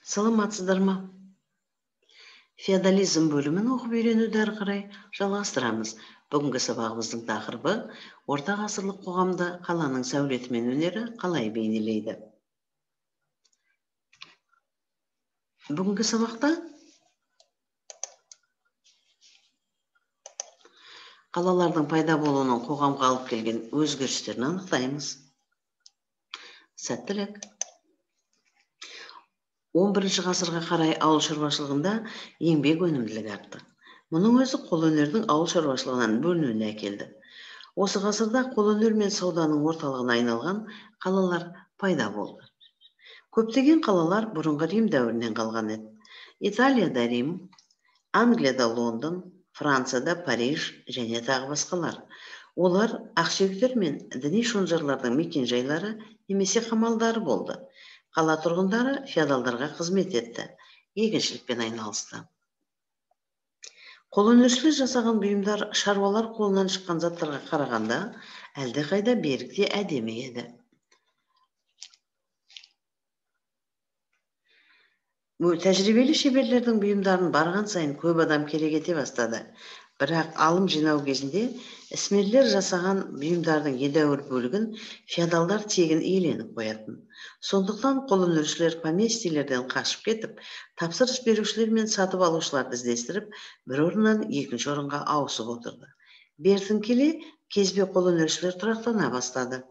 Саламатсыздар ма? Феодализм бөлімін оқып үйренуді әрі қарай жалғастырамыз. Бүгінгі сабағымыздың тақырыбы орта ғасырлық қоғамда қаланың сәулеті мен өнері қалай бейнелейді. Бүгінгі сабақта қалалардың пайда болуының қоғамға алып келген өзгерістерін анықтаймыз. Сәттілік! 11 ғасырға қарай ауыл шаруашылығында еңбек өнімділігі артты. Мұның өзі қолөнердің ауыл шаруашылығынан бөлінуіне әкелді. Осы ғасырда қолөнер мен сауданың орталығына айналған қалалар пайда болды. Көптеген қалалар бұрынғы Рим дәуірінен қалған еді. Италияда Рим, Англияда Лондон, Францияда Париж және тағы басқалар. Олар ақсүйектер мен діни шонжарлардың мекен-жайлары немесе қамалдары болды. Қала тұрғындары феодалдарға қызмет етті, егіншілікпен айналысты. Қолөнершілер жасаған бұйымдар шаруалар қолынан шыққан заттарға қарағанда әлдеқайда берік те әдемі еді. Тәжірибелі шеберлердің бұйымдарын барған сайын көп адам керек ете бастады. Бірақ алым жинау кезінде ісмерлер жасаған бұйымдардың едәуір бөлігін феодалдар тегін иеленіп қоятын. Сондықтан қолөнершілер поместьелерден қашып кетіп, тапсырыс берушілер мен сатып алушыларды іздестіріп, бір орыннан екінші орынға ауысып отырды. Бертін келе кезбе қолөнершілер тұрақтана бастады.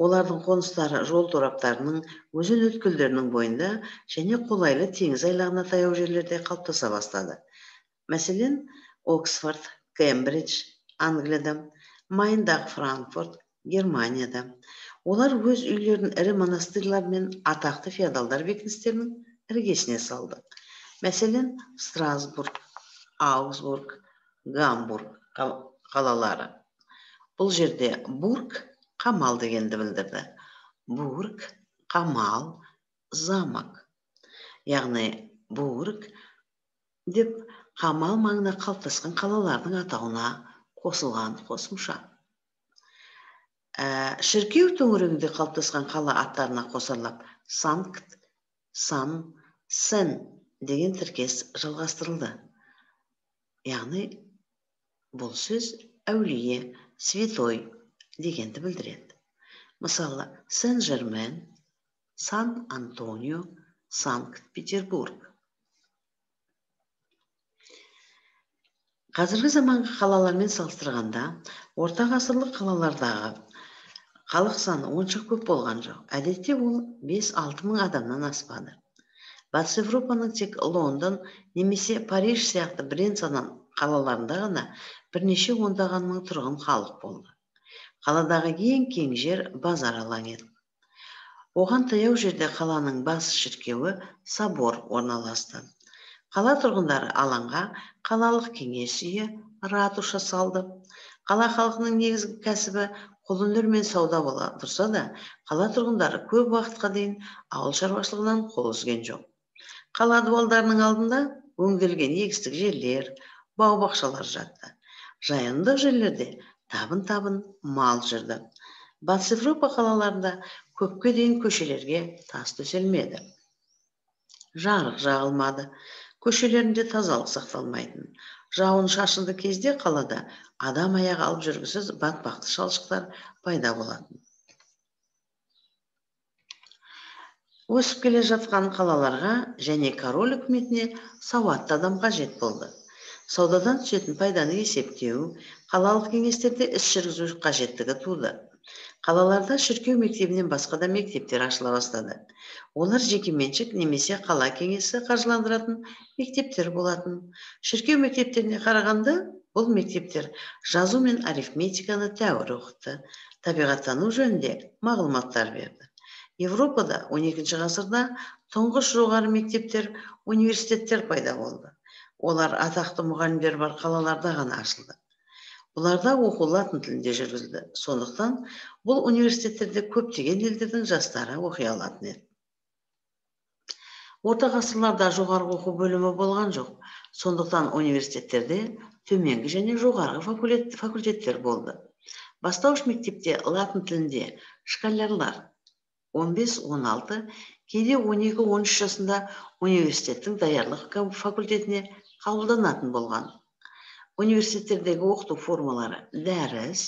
Олардың қоныстары жол тораптарының, өзен өткелдерінің бойында және қолайлы теңіз айлағына таяу жерлерде қалыптаса бастады. Мәселен, Оксфорд, Кембридж, Англияда, Майндағы Франкфурт, Германияда. Олар өз үйлерін ірі монастырлар мен атақты феодалдар бекіністерінің іргесіне салды. Мәселен, Страсбург, Аугсбург, Гамбург қалалары. Бұл жерде бург қамал дегенді білдірді. Бург, қамал, замок. Яғни бург деп қамал маңына қалыптасқан қалалардың атауына қосылған қосымша. Шіркеу төңірегінде қалыптасқан қала аттарына қосарлап санкт, сан, сен деген тіркес жалғастырылды. Яғни бұл сөз әулие, святой дегенді білдіреді. Мысалы, Сен-Жермен, Сан-Антонио, Санкт-Петербург. Қазіргі заманғы қалалармен салыстырғанда, орта ғасырлық қалалардағы халық саны онша көп болған жоқ. Әдетте ол 5-6 мың адамнан аспады. Батыс Европаның тек Лондон немесе Париж сияқты бірен-саран қалаларында ғана бірнеше ондаған мың тұрғын халық болды. Қаладағы ең кең жер базар алаңы еді. Оған таяу жерде қаланың бас шіркеуі собор орналасты. Қала тұрғындары алаңға қалалық кеңес үйі, ратуша салды. Қала халқының негізгі кәсібі қолөнер мен сауда бола тұрса да, қала тұрғындары көп уақытқа дейін ауыл шаруашылығынан қол үзген жоқ. Қала дуалдарының алдында өңделген егістік жерлер, бау-бақшалар жатты. Жайылымдық жерлерде табын-табын мал жүрді. Батыс Европа қалаларында көпке дейін көшелерге тас төселмеді. Жарық жағылмады. Көшелерінде тазалық сақталмайтын. Жауын шашынды кезде қалада адам аяғы алып жүргісіз батпақты шалшықтар пайда болатын. Өсіп келе жатқан қалаларға және король үкіметіне сауатты адам қажет болды. Саудадан түсетін пайданы есептеу, қалалық кеңестерде іс жүргізу қажеттігі туды. Қалаларда шіркеу мектебінен басқа да мектептер ашыла бастады. Олар жекеменшік немесе қала кеңесі қаржыландыратын мектептер болатын. Шіркеу мектептеріне қарағанда бұл мектептер жазу мен арифметиканы тәуір оқытты, табиғаттану жөнінде мағлұматтар берді. Европада 12 ғасырда тұңғыш жоғары мектептер, университеттер пайда болды. Олар атақты мұғалімдер бар қалаларда ғана ашылды. Бұларда оқу латын тілінде жүргізілді. Сондықтан бұл университеттерде көптеген елдердің жастары оқи алатын еді. Орта ғасырларда жоғарғы оқу бөлімі болған жоқ. Сондықтан университеттерде төменгі және жоғарғы факультеттер болды. Бастауыш мектепте латын тілінде школярлар 15-16, Кейде 12-13 жасында университеттің даярлық факультетіне қабылданатын болған. Университеттердегі оқыту формалары дәріс,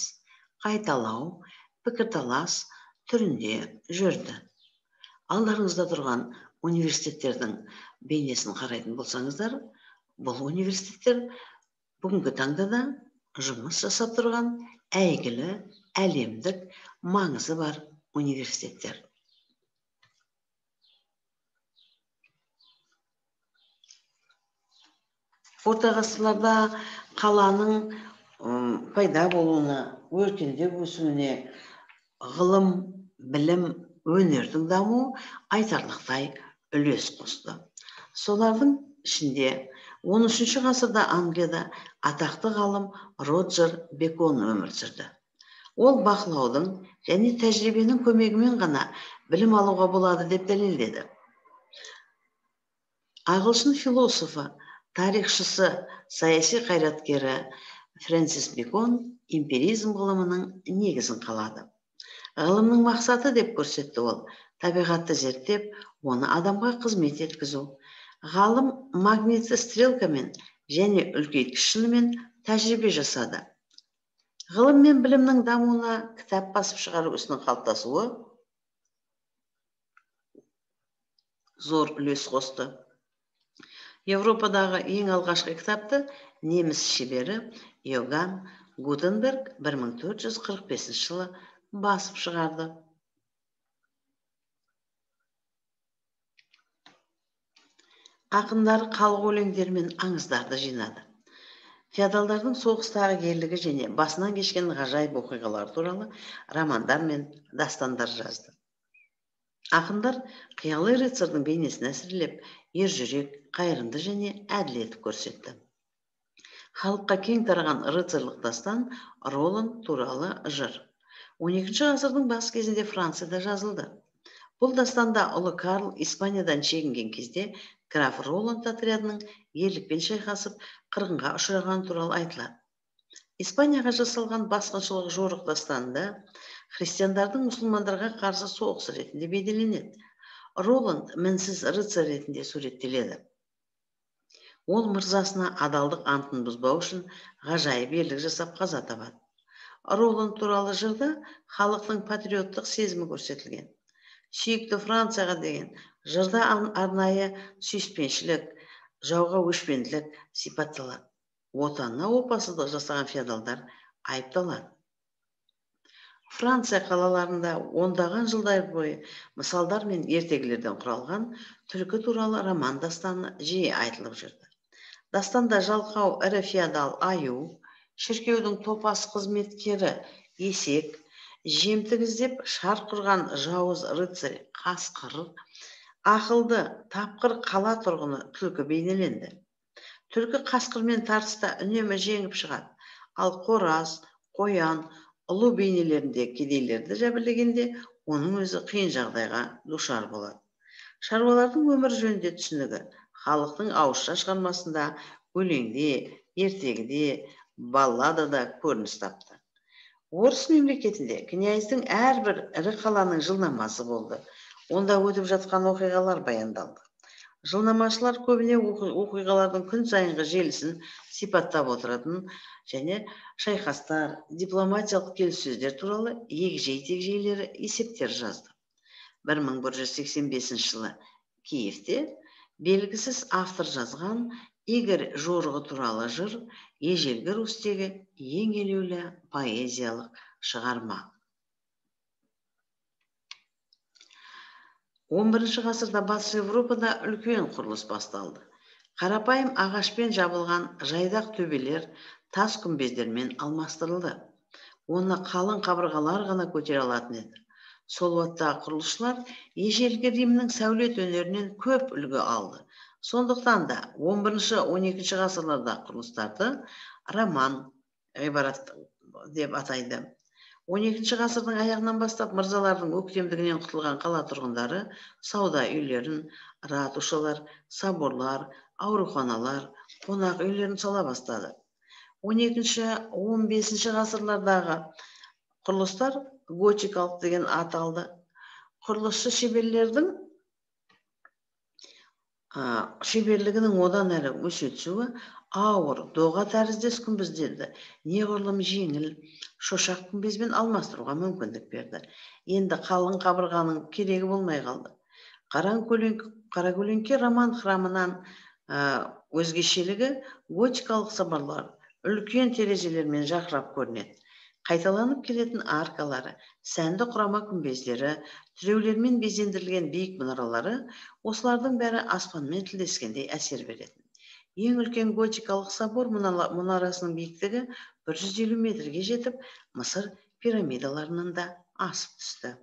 қайталау, пікірталас түрінде жүрді. Алдарыңызда тұрған университеттердің бейнесін қарайтын болсаңыздар, бұл университеттер бүгінгі таңда да жұмыс жасап тұрған әйгілі әлемдік маңызы бар университеттер. Орта ғасырларда қаланың пайда болуына, өркендеп өсуіне ғылым, білім, өнердің дамуы айтарлықтай үлес қосты. Солардың ішінде 13 ғасырда Англияда атақты ғалым Роджер Бекон өмір сүрді. Ол бақылаудың және тәжірибенің көмегімен ғана білім алуға болады деп дәлелдеді. Ағылшын философы, тарихшысы, саяси қайраткері Фрэнсис Бекон эмпиризм ғылымының негізін қалады. Ғылымның мақсаты деп көрсетті ол, табиғатты зерттеп, оны адамға қызмет еткізу. Ғалым магнитті стрелкамен және үлкейткіш шынымен тәжірибе жасады. Ғылым мен білімнің дамуына кітап басып шығару ісінің қалыптасуы зор үлес қосты. Еуропадағы ең алғашқы кітапты неміс шебері Иоганн Гутенберг 1445 жылы басып шығарды. Ақындар халық өлеңдері мен аңыздарды жинады. Феодалдардың соғыстағы ерлігі және басынан кешкен ғажайып оқиғалар туралы романдар мен дастандар жазды. Ақындар қиялы рыцарьдың бейнесін әсірелеп, ержүрек, қайырымды және әділ етіп көрсетті. Халыққа кең тараған рыцарьлық дастан Роланд туралы жыр 12 ғасырдың бас кезінде Францияда жазылды. Бұл дастанда ұлы Карл Испаниядан шегінген кезде граф Роланд отрядының ерлікпен шайқасып, қырғынға ұшырағаны туралы айтылады. Испанияға жасалған басқыншылық жорық дастанында христиандардың мұсылмандарға қарсы соғысы ретінде бейнеленеді. Роланд мінсіз рыцарь ретінде суреттеледі. Ол мырзасына адалдық антын бұзбау үшін ғажайып ерлік жасап қаза табады. Роланд туралы жырда халықтың патриоттық сезімі көрсетілген. Сүйікті Францияға деген жырда арнайы сүйіспеншілік, жауға өшпенділік сипатталады. Отанына опасыздық жасаған феодалдар айыпталады. Франция қалаларында ондаған жылдар бойы мысалдар мен ертегілерден құралған түлкі туралы роман дастаны жиі айтылып жүрді. Дастанда жалқау ірі феодал аю, шіркеудің топас қызметкері есек, жемтік іздеп шар құрған жауыз рыцарь қасқыр, ақылды тапқыр қала тұрғыны түлкі бейнеленді. Түлкі қасқырмен тартыста үнемі жеңіп шығады, ал қораз, қоян, ұлы бейнелерінде кедейлерді жәбірлегенде оның өзі қиын жағдайға душар болады. Шаруалардың өмір жөнінде түсінігі халықтың ауызша шығармасында, өлеңде, ертегіде, балладада көрініс тапты. Орыс мемлекетінде князьдің әрбір ірі қаланың жылнамасы болды. Онда өтіп жатқан оқиғалар баяндалды. Жылнамашылар көбіне оқиғалардың күн сайынғы желісін сипаттап отыратын және шайқастар, дипломатиялық келіссөздер туралы егжей-тегжейлі есептер жазды. 1185 жылы Киевте белгісіз автор жазған Игорь жорығы туралы жыр ежелгі Русьтегі ең елеулі поэзиялық шығарма. 11 ғасырда Батыс Еуропада үлкен құрылыс басталды. Қарапайым ағашпен жабылған жайдақ төбелер тас күмбездермен алмастырылды. Оны қалың қабырғалар ғана көтере алатын еді. Сол уақыттағы құрылысшылар ежелгі Римнің сәулет өнерінен көп үлгі алды. Сондықтан да 11-12 ғасырларда құрылыстарды роман ғибарат деп атайды. 12 ғасырдың аяғынан бастап мырзалардың өктемдігінен құтылған қала тұрғындары сауда үйлерін, ратушалар, соборлар, ауруханалар, қонақ үйлерін сала бастады. 12-15 ғасырлардағы құрылыстар готикалық деген ат алды. Құрылысшы шеберлердің Шеберлігінің одан әрі өсе түсуі ауыр доға тәріздес күмбездерді неғұрлым жеңіл шошақ күмбезбен алмастыруға мүмкіндік берді. Енді қалың қабырғаның керегі болмай қалды. Қаракөлеңке роман храмынан өзгешелігі готикалық соборлар үлкен терезелермен жарқырап көрінеді. Қайталанып келетін аркалары, сәнді құрама күмбездері, тіреулермен безендірілген биік мұнаралары, осылардың бәрі аспанмен тілдескендей әсер беретін. Ең үлкен готикалық собор мұнарасының биіктігі 150 метрге жетіп, Мысыр пирамидаларынан да асып түсті.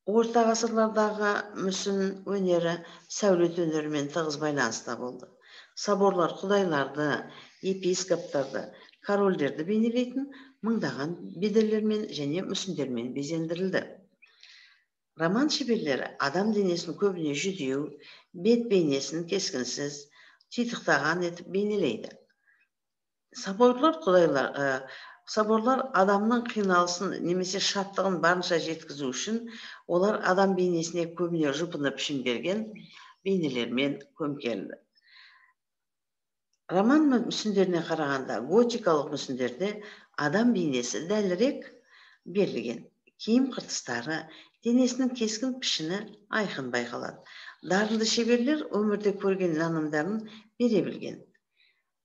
Орта ғасырлардағы мүсін өнері сәулет өнерімен тығыз байланыста болды. Соборлар құдайларды, епископтарды, корольдерді бейнелейтін мыңдаған бедерлермен және мүсіндермен безендірілді. Роман шеберлері адам денесін көбіне жүдеу, бет бейнесін кескінсіз, титықтаған етіп бейнелейді. Соборлар адамның қиналысын немесе шаттығын барынша жеткізу үшін олар адам бейнесіне көбіне жұпыны пішін берген бейнелермен көмкерілді. Роман мүсіндеріне қарағанда готикалық мүсіндерде адам бейнесі дәлірек берілген. Киім қыртыстары, денесінің кескін пішіні айқын байқалады. Дарынды шеберлер өмірде көрген нанымдарын бере білген.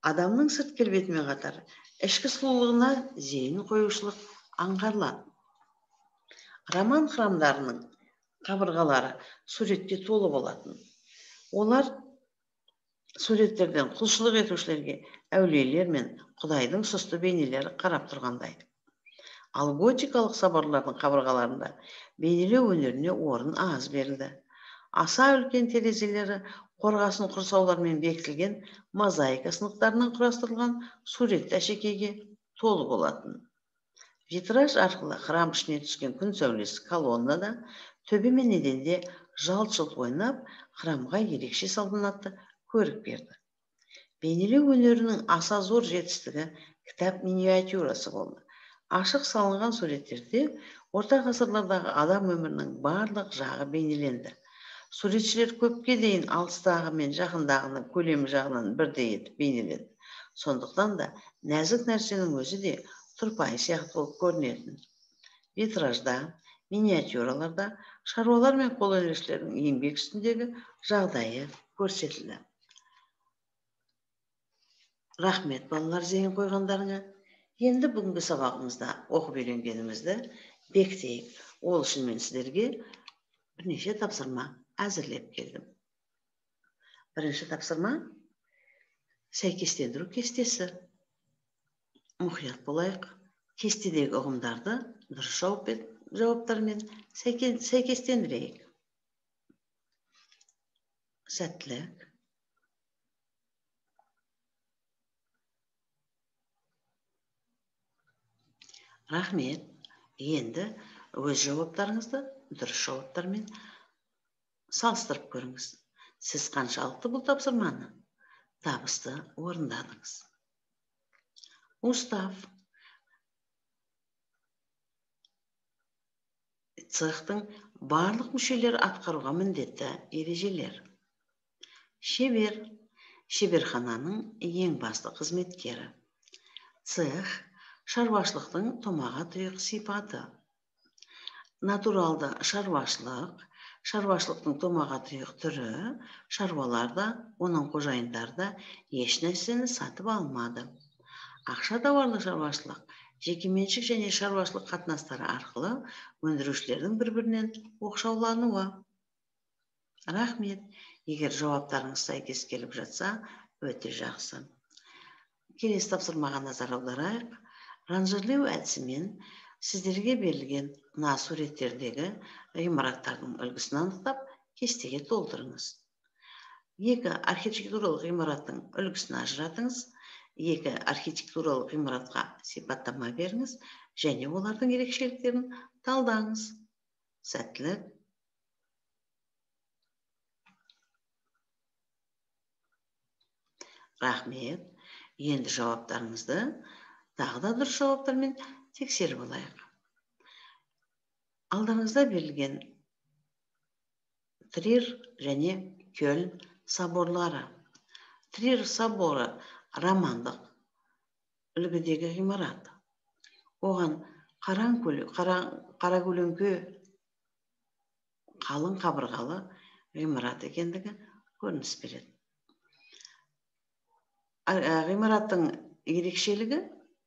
Адамның сырт келбетімен қатар ішкі сұлулығына зейін қоюшылық аңғарылады. Роман храмдарының қабырғалары суретке толы болатын. Олар суреттерден құлшылық етушілерге әулиелер мен құдайдың сұсты бейнелері қарап тұрғандай. Ал готикалық соборлардың қабырғаларында бейнелеу өнеріне орын аз берілді. Аса үлкен терезелері қорғасын құрсаулармен бекітілген мозаика сынықтарынан құрастырылған суретті әшекейге толы болатын. Витраж арқылы храм ішіне түскен күн сәулесі колоннада, төбе мен еденде жалт-жұлт ойнап, храмға ерекше салтанатты көрік берді. Бейнелеу өнерінің аса зор жетістігі кітап миниатюрасы болды. Ашық салынған суреттерде орта ғасырлардағы адам өмірінің барлық жағы бейнеленді. Суретшілер көпке дейін алыстағы мен жақындағыны көлемі жағынан бірдей етіп бейнеледі. Сондықтан да нәзік нәрсенің өзі де тұрпайы сияқты болып көрінетін. Витражда, миниатюраларда шаруалар мен қолөнершілердің еңбек үстіндегі жағдайы көрсетілді. Рахмет балалар зейін қойғандарыңа. Енді бүгінгі сабағымызда оқып үйренгенімізді бекітейік. Ол үшін мен сіздерге бірнеше тапсырма әзірлеп келдім. Бірінші тапсырма сәйкестендіру кестесі. Мұқият болайық. Кестедегі ұғымдарды дұрыс жауаптармен сәйкестендірейік. Сәттілік. Рахмет. Енді өз жауаптарыңызды дұрыс жауаптармен салыстырып көріңіз. Сіз қаншалықты бұл тапсырманы табысты орындадыңыз? Устав. Цехтың барлық мүшелері атқаруға міндетті ережелер. Шебер. Шеберхананың ең басты қызметкері. Цех шаруашылықтың томаға тұйық сипаты. Натуралды шаруашылық, шаруашылықтың томаға тұйық түрі, шаруалар да, оның қожайындары да еш нәрсені сатып алмады. Ақша тауарлы шаруашылық, жекеменшік және шаруашылық қатынастары арқылы өндірушілердің бір-бірінен оқшаулануы. Рахмет. Егер жауаптарыңыз сәйкес келіп жатса, өте жақсы. Келесі тапсырмаға назар аударайық. Ранжирлеу әдісімен сіздерге берілген мына суреттердегі ғимараттардың үлгісін анықтап, кестеге толтырыңыз. 2 архитектуралық ғимараттың үлгісін ажыратыңыз, 2 архитектуралық ғимаратқа сипаттама беріңіз және олардың ерекшеліктерін талдаңыз. Сәттілік. Рахмет. Енді жауаптарыңызды тағы да дұрыс жауаптармен тексеріп алайық. Алдарыңызда берілген Трир және Кёльн соборлары. Трир соборы романдық үлгідегі ғимарат. Оған қаракөлеңке қалың қабырғалы ғимарат екендігі көрініс береді. Ғимараттың ерекшелігі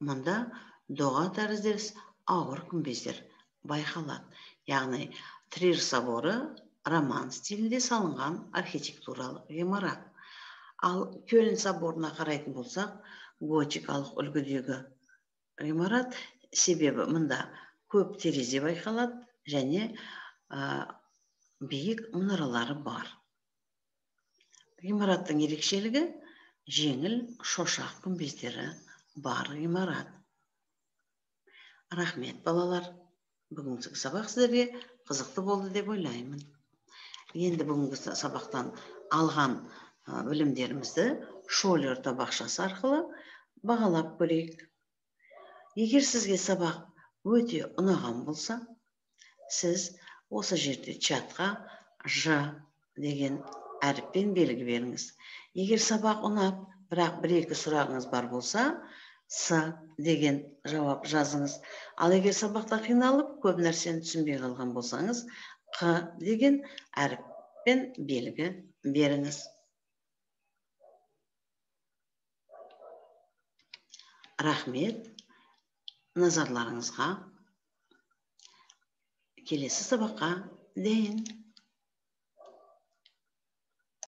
мұнда доға тәріздес ауыр күмбездер байқалады. Яғни Трир соборы роман стилінде салынған архитектуралық ғимарат. Ал Кёльн соборына қарайтын болсақ, готикалық үлгідегі ғимарат, себебі мұнда көп терезе байқалады және биік мұнаралары бар. Ғимараттың ерекшелігі жеңіл шошақ күмбездері бар ғимарат. Рахмет, балалар. Бүгінгі сабақ сіздерге қызықты болды деп ойлаймын. Енді бүгінгі сабақтан алған білімдерімізді Шолер табақшасы арқылы бағалап көрейік. Егер сізге сабақ өте ұнаған болса, сіз осы жерде чатқа Ж деген әріппен белгі беріңіз. Егер сабақ ұнап, бірақ бір-екі сұрағыңыз бар болса, С деген жауап жазыңыз. Ал егер сабақта қиналып, көп нәрсені түсінбей қалған болсаңыз, Қ деген әріппен белгі беріңіз. Рахмет назарларыңызға. Келесі сабаққа дейін.